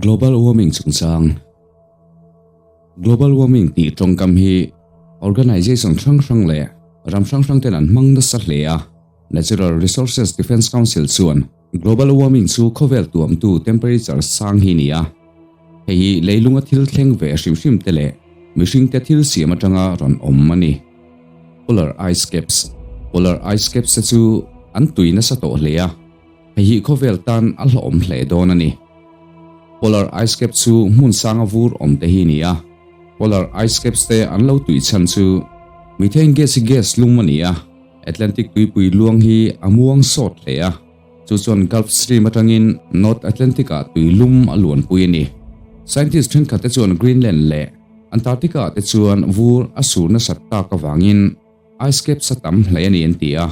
Global warming chungchang Global warming tih tawngkam hi organization hrang hrang leh ram hrang hrang ten an hmang nasa hle a. Natural Resources Defence Council chuan global warming chu khawvel tuamtu temperature sang hi ni a. Hei hi leilunga thil thleng ve hrim hrim te leh mihringte thil siam atanga rawn awm a ni. Polar ice caps Polar ice caps te chu an tui nasa tawh hle a. Hei hi khawvel tan a hlawhawm hle dawn a ni. Polar ice cap chu hmun sanga vur awm te hi a ni a. Polar ice caps te an lo tui chhan chu methane gas hi gas lum a ni a, Atlantic tuipui luang hi a muang sawt hle a, chu chuan Gulf Stream atangin North Atlantic ah tui lum a luanpui a ni. Scientist thenkhat te chuan Greenland leh Antarctica ah te chuan vur a sur nasat tak avangin ice caps a tam hle a ni an ti a.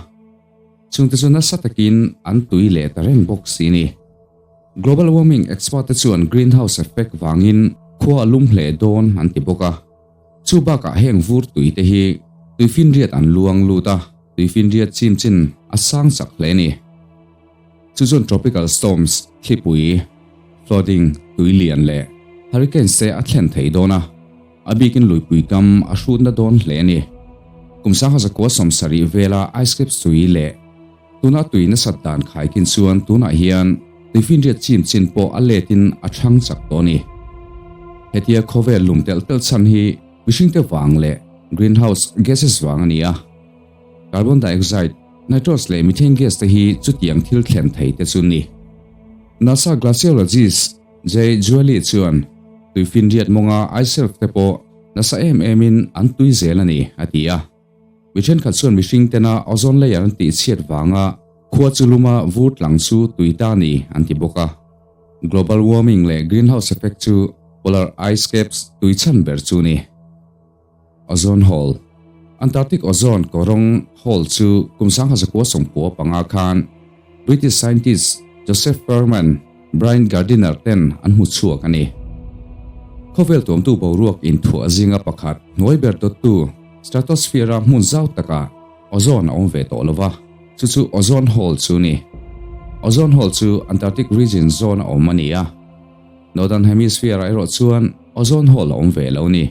Chungte chu nasa takin an tui leh ta reng bawk si ni. Global warming expert te chuan greenhouse effect vangin khua a lum hle dawn an ti bawk a. Chu bakah heng vur tui te hi tuifinriat an luang lut a, tuifinriat chim chin a sang chak hle ni. Chu chuan tropical storms, thlipui, flooding, tui lian leh hurricanes te a thlen thei dawn a. A bikin luipui kam a hrutna dawn hle a ni. Kum 1970 vela ice caps tui leh tuna tui nasat dan khaikin chuan tunah hian tuifinriat chim chin pawh a letin a chhang chak tawh a ni. Hetia khawvel lum telh telh chhan hi mihringte vang leh greenhouse gases vang a ni a. Carbon dioxide, nitrous leh methane gas te hi chutiang thil thlen thei te chu ni. NASA glaciologist Jay Juali chuan tuifinriat mawnga ice shelf te pawh nasa em emin an tui zel a ni, a ti a. Mi thenkhat chuan mihring tena ozone layer an tih chhiat vanga khua chu luma vur tlang chu tui ta a ni an ti bawk a. Global warming leh greenhouse effect chu polar ice caps tui chhan ber chu ni. Ozone hole, Antarctic ozone kawrawng hole chu kum 1995 khan British scientist Joseph Perlman, Brian Gardiner ten an hmu chhuak a ni. Khawvel tuamtu boruak inthuah zinga pakhat hnuai ber dawttu stratosphere-a hmun zau takah ozone a awm ve tawh lo va, chu chu ozone hole chu ni. Ozone hole chu Antarctic region zone a awm a ni a, Northern Hemisphere-ah erawh chuan ozone hole a awm ve lo ni.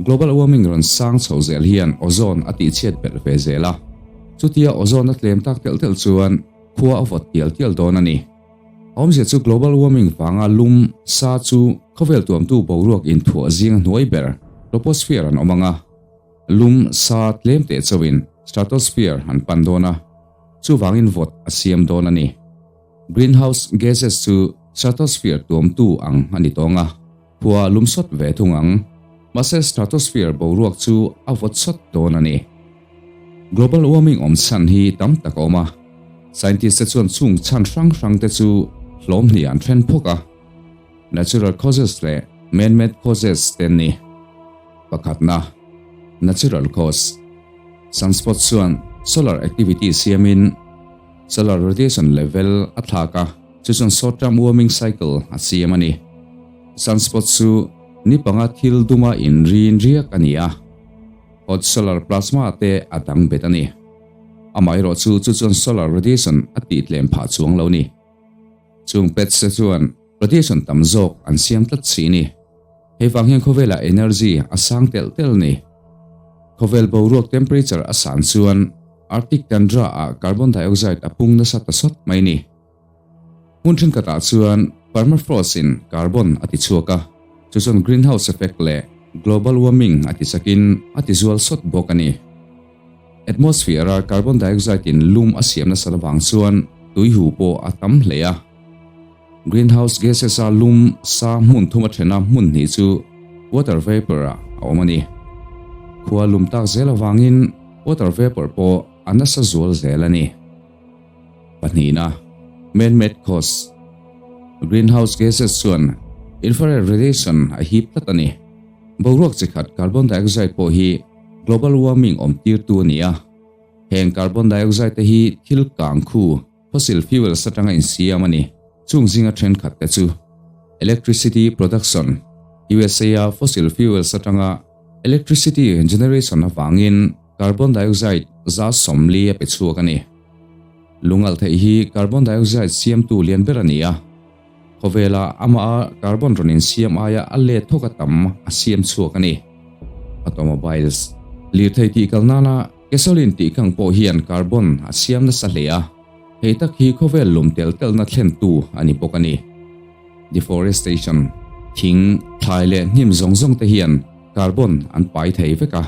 Global warming rawn sang chho zel hian ozone a tihchhiat belh ve zel a, chutia ozone a tlem tak telh telh chuan khua a vawt tial tial dawn a ni. A awmzia chu global warming vanga lum sa chu khawvel tuamtu boruak inthuah zinga hnuai ber troposphere an awm ang a, lum sa tlem teh chauhin stratosphere an pan dawn a, chuvangin vawt a siam dawn a ni. Greenhouse gases chu stratosphere tuamtu ang a ni tawng a. Khua lum sawt ve thung ang. Mahse stratosphere boruak chu a vawt sawt dawn a ni. Global warming awm chhan hi tam tak a awm a. Scientist te chuan chung chhan hrang hrang te chu hlawm hnih an then phawk a. Natural causes leh man-made causes te an ni. Pakhatna, natural cause. Sunspot chuan solar activity siamin solar radiation level a thlak a. Chu chuan short term warming cycle a siam a ni. Sunspot chu ni panga thil duma inrin riak a ni a, hot solar plasma te a dang bet a ni. Amaherawh chu chu chuan solar radiation a tih tlem phah chuang lo ni. Chung pets te chuan radiation tam zawk an siam tlat si ni. Hei vang hian khawvelah energy a sang telh telh ni. Khawvel boruak temperature a san chuan Arctic tundra ah carbon dioxide a pung nasa ta sawt mai ni. Hmun thenkhatah chuan permafrost in carbon a ti chhuak a, chu chuan greenhouse effect leh global warming a ti chakin a ti zual sawt bawk a ni. Atmosphere a carbon dioxide in lum a siam nasat avang chuan tuihu pawh a tam hle a. Greenhouse gases a lum sa hmun thum a thena hmun hnih chu water vapor ah a awm a ni. Khua lum tak zel avangin water vapor pawh a nasa zual zel a ni. Pahnihna, Man-made cause. Greenhouse gases chuan infrared radiation a hip tlat a ni. Boruak chi khat carbon dioxide pawh hi global warming awm tirtu a ni a. Heng carbon dioxide te hi thil kang khu, fossil fuels, atanga insiam a ni. Chung zinga thenkhat te chu electricity production, USA a fossil fuels atanga electricity generation avangin Carbon dioxide 40% a pe chhuak a ni. Lungalh theih hi carbon dioxide siamtu lian ber a ni a. Khawvela amaha carbon rawn insiam aia a let thawk a tam a siam chhuak a ni. Automobiles, Lirthei tih kal nana gasoline tih kang pawh hian carbon a siam nasa hle a, hei tak hi khawvel lum tel telna thlentu a ni bawk a ni. Deforestation, Thing, thlai leh hnim zawng zawng te hian carbon an pai thei vek a.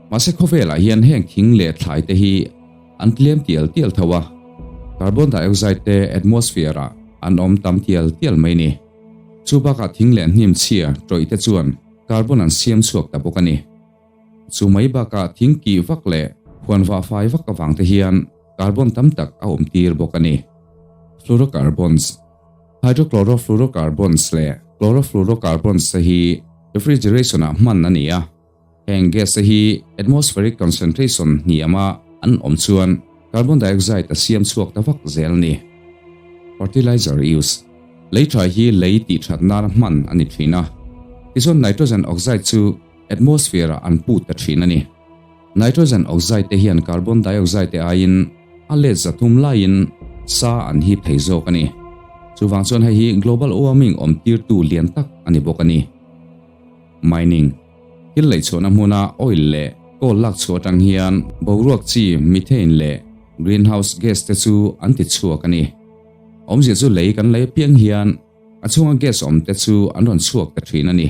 Mahse khawvelah hian heng thing leh thlai te hi an tlem tial tial tho a, carbon dioxide te atmosphere ah an awm tam tial tial mai ni. Chu bakah thing leh hnim chhia tawih te chuan carbon an siam chhuak ta bawk a ni. Chu mai bakah thing kih vak leh huan vah fai vak avang te hian carbon tam tak a awm tir bawk a ni. Fluorocarbons. Hydrochlorofluorocarbons leh chlorofluorocarbons te hi refrigeration ah hman a ni a. Heng gas te hi atmospheric concentration hniama an awm chuan carbon dioxide a siam chhuak ta vak zel a ni. Fertilizer use, Lei tha hi lei tih that nana hman a ni thin a, tichuan nitrogen oxide chu atmosphere ah an put ta thin a ni. Nitrogen oxide te hian carbon dioxide te aiin a let 300 laiin sa an hip thei zawk a ni. Chuvang chuan hei hi global warming awm tirtu lian tak a ni bawk a ni. Mining, Thil lei chhuahna hmuna oil leh coal lak chhuah atang hian boruak chi methane leh greenhouse gas te chu an ti chhuak a ni. Awmzia chu lei kan lei apiang hian a chhunga gas awm te chu an rawn chhuak ta thin a ni.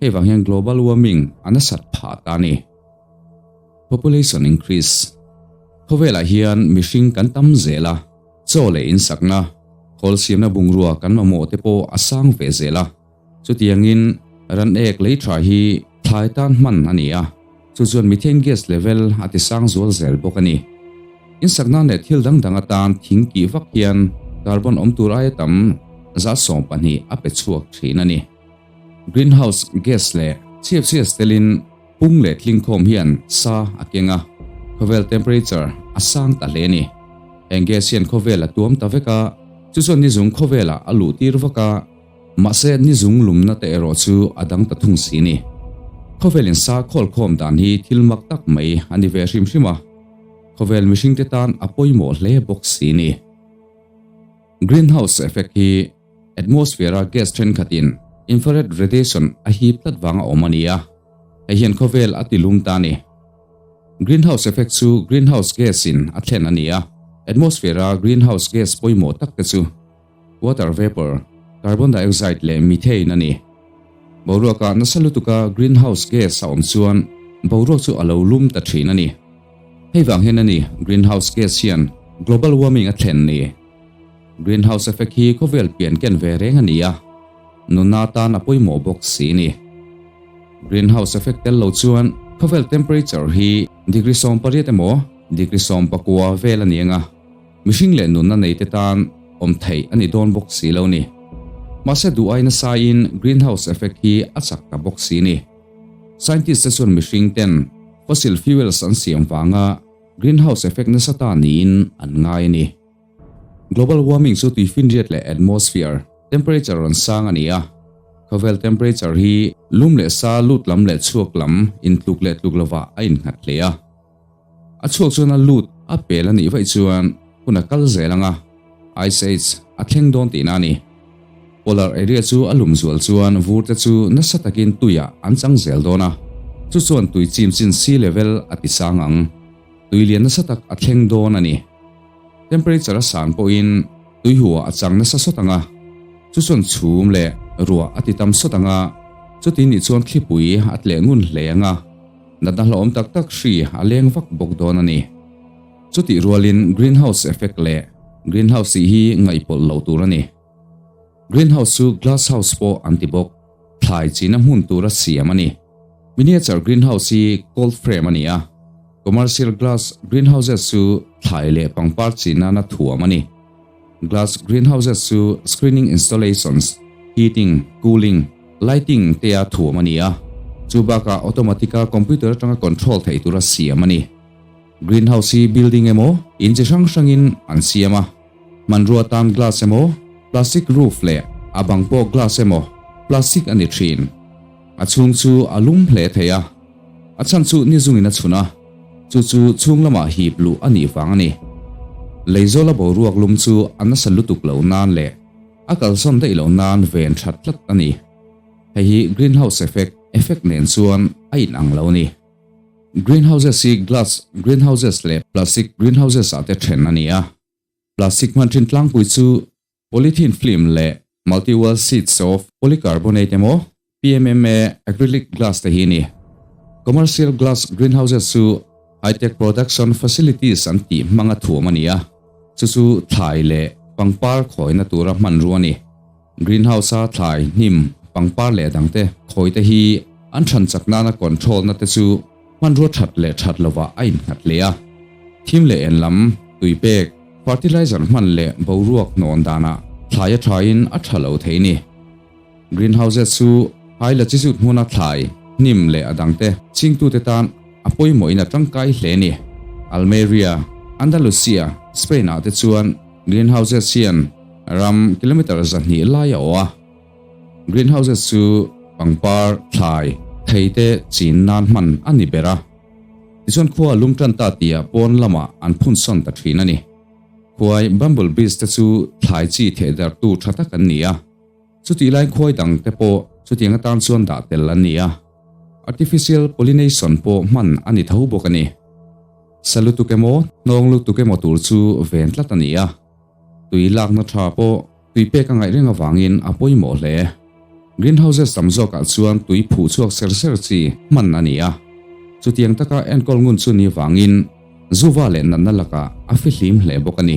Hei vang hian global warming a nasat phah ta a ni. Population increase, Khawvelah hian mihring kan tam zel a, chaw leh insakna, khawl siamna bungrua kan mamawh te pawh a sang ve zel a. Chutiangin, ran ek lei tha hi thlai tan hman a ni a, chu chuan methane gas level a ti sang zual zel bawk a ni. Insakna leh thil dang dang atan thing kih vak hian carbon awm tur aia tam 12% a pe chhuak thin a ni. Greenhouse gas leh chhiapchhias telin pung leh tlingkhawm hian sa a keng a, khawvel temperature a sang ta hle a ni. Heng gas hian khawvel a tuam ta vek a, chu chuan nizung khawvelah a luh tir vak a, Mahse, nizung lumna te erawh chu a dang ta thung si ni. Khawvelin sa khawlkhawm dan hi thil mak tak mai a ni ve hrim hrim a, khawvel mihringte tan a pawimawh hle bawk si ni. Greenhouse effect hi atmosphere-a gas thenkhatin infrared radiation a hip tlat vanga awm a ni a, hei hian khawvel a tilum ta a ni. Greenhouse effect chu greenhouse gas-in a thlen a ni a, atmosphere-a greenhouse gas pawimawh tak te chu Water vapor, carbon dioxide leh methane a ni. Boruakah nasa lutuka greenhouse gas a awm chuan boruak chu a lo lum ta thin a ni. Hei vang hian a ni greenhouse gas hian global warming a thlen ni. Greenhouse effect hi khawvel pian ken ve reng a ni a, nunna tan a pawimawh bawk si ni. Greenhouse effect tel lo chuan khawvel temperature hi degree 18 emaw degree 19 vel a ni ang a. Mihring leh nunna neite tan awm theih a ni dawn bawk si lo ni. Mahse duh ai nasain greenhouse effect hi a chak ta bawk si ni. Scientist te chuan mihring ten fossil fuels an siam vanga greenhouse effect nasa ta niin an ngai a ni. Global warming chu tuifinriat leh atmosphere temperature rawn sang a ni a. Khawvel temperature hi lum leh sa lut lam leh chhuak lam intluk leh tluk lovah a innghat hle a. A chhuak chuan a lut a pel a nih vaih chuan hun a kal zel ang a, Ice Age a thleng dawn tihna a ni. Polar area chu a lum zual chuan vur te chu nasa takin tuiah an chang zel dawn a, chu chuan tui chim chin sea level a ti sang ang. Tui lian nasa tak a thleng dawn a ni. Temperature a san pawhin tui huah a chang nasa sawt ang a, chu chuan chhum leh ruah a ti tam sawt ang a, chuti nih chuan thlipui a tleh ngun hle ang a. Natna hlauhawm tak tak hri a leng vak bawk dawn a ni. Chutih rualin greenhouse effect leh greenhouse tih hi ngaihpawlh loh tur a ni. Greenhouse chu glass house pawh an ti bawk. Thlai china hmun tura siam a ni. Miniature greenhouse hi cold frame a ni a. Commercial glass greenhouses chu thlai leh pangpar chin nana thuam a ni. Glass greenhouses chu screening installations, heating, cooling, lighting te a thuam a ni a, chu bakah automatic a computer atanga control theih tura siam a ni. Greenhouse hi building emaw in chi hrang hrangin an siam a, hmanrua tan glass emaw, plastic roof leh a bang pawh glass emaw, plastic a ni thin. A chhung chu a lum hle thei a, a chhan chu ni zungin a chhun a, chu chu chhung lamah hip luh a nih vang a ni. Leizawla boruak lum chu a nasa lutuk lo nan leh. A kalsawn daih loh nan ven that tlat a ni. Hei hi greenhouse effect effect nen chuan a inang lo a ni. Greenhouses hi glass greenhouses leh plastic greenhouses ah te then a ni a. Plastic hman thin tlangpui chu polythene film leh multi-wall sheets of polycarbonate emaw PMMA acrylic glass te hi a ni. Commercial glass greenhouses chu high-tech production facilities an tih hmanga thuam a ni a, chu chu thlai leh pangpar khawina tura hmanrua a ni. Greenhouse-a thlai, hnim, pangpar leh dangte khawite hi an than chak nana control-na te chu hmanrua that leh that lovah a innghat hle a. Thim leh en lam, tui pek, fertilizer hman leh boruak hnawn danah thlai a thain a tha lo thei ni. Greenhouses chu high latitude hmuna thlai, hnim leh a dangte chingtute tan a pawimawhin a tangkai hle ni. Almeria, Andalusia, Spain-ah te chuan Greenhouses hian ram kilometre 200 lai a awh a. Greenhouses chu pangpar, thlai, thei te chin nan hman a ni ber a. Tichuan khua a lum tan ta tihah pawn lamah an phun sawn ta thin a ni. Khuai bumblebees te chu thlai chi thehdarhtu tha tak an ni a. Chutih lai khuai dang te pawh chutiang atan chuan dah tel an ni a. Artificial pollination pawh hman a ni tho bawk a ni. Sa lutuk emaw, hnawng lutuk emaw tur chu ven tlat a ni a. Tui lakna tha pawh tui pek a ngaih reng avangin a pawimawh hle. Greenhouses tam zawkah chuan tui phuh chhuak ser ser chi hman a ni a. Chutiang taka enkawl ngun chu ni vangin zuva leh natna lakah a fihlim hle bawk a ni.